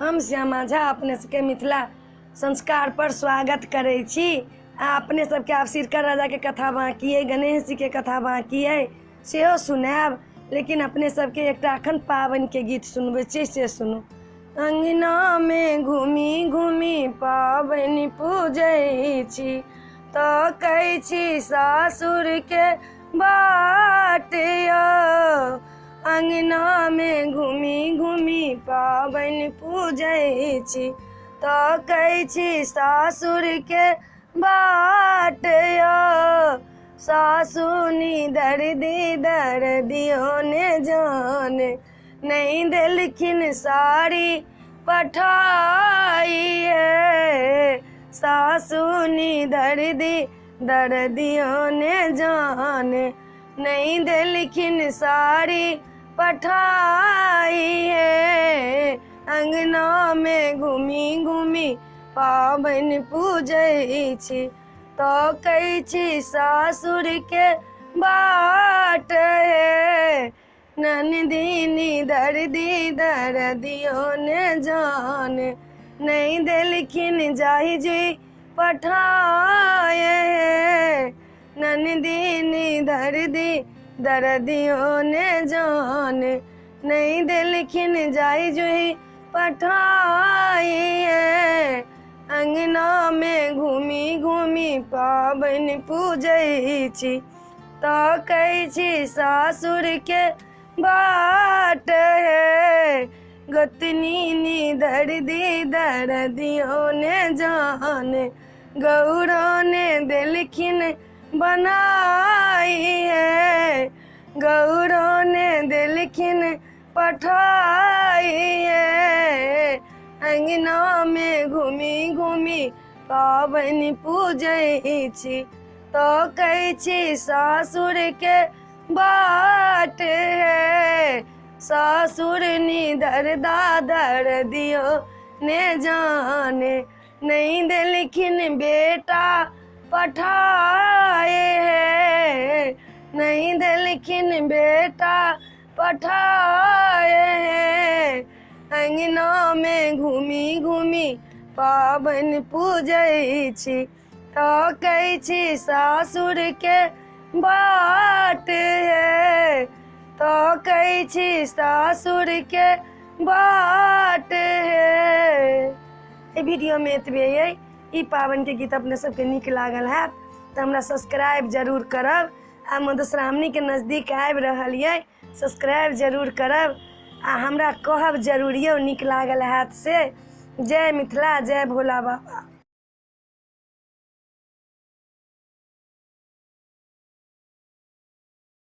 हम श्यामा झा अपने सबके मिथिला संस्कार पर स्वागत करै छी। आ अपने सबके आब सिरका राजाके कथा बाँकी अइ, गणेश जीके कथा बाँकी अइ, सेहो सुनायब। लेकिन अपने सबके एकटा अखन पाबनिके गीत सुनबै छी, से सुनू। अङ्गनामे घूमि घूमि पाबनि पूजै छी, तकै छी सासुरके बाट यौ। अङ्गनामे घूमि घूमि पाबनि पूजै छी, तकै छी सासुरके बाट यौ। सासु नी दर्दी दर्दियो ने जाने, नहीं देलखिन साड़ी पठाइए। सासु नी दर्दी दर्दियो ने जाने, नहीं देलखिन साड़ी पठाइए। अङ्गनामे घूमि घूमि पाबनि पूजै छी, तकै छी सासुरके बाट हे। ननदिनी दर्दी दर्दियो ने जाने, नहीं देलखिन जाहि जुई पठाए हे। ननदिनी दर्दी दर्दियो ने जाने, नहीं देलखिन जाहि जुई पठाए। अङ्गनामे घूमि घूमि पाबनि पूजै छी, तकै छी सासुरके बाट हे। गोतनी नी दर्दी दर्दियो ने जाने, गौरो ने देलखिन बनाई हे। गौरो ने देलखिन पठाई हे। अङ्गनामे घूमि घूमि पाबनि पूजै छी, तकै छी सासुरके बाट हे। सासुर नी दर्दा दर्दियो ने जाने, नहीं देलखिन बेटा पठाए हे। नहीं देलखिन बेटा पठाए हे। अङ्गनामे घूमि घूमि पाबनि पूजै छी, तकै छी सासुरके बाट हे। तकै छी सासुरके बाट हे। एहि वीडियोमे एतबे अइ। ई पाबनिके गीत अपने सबके नीक लागल हैत तऽ हमरा सब्सक्राइब जरूर करब। आ मधुश्रावणीके नजदीक आबि रहल अइ, सब्सक्राइब जरूर करब आ हमरा कहब जरूर यौ नीक लागल हैत से। जय मिथिला, जय भोला बाबा।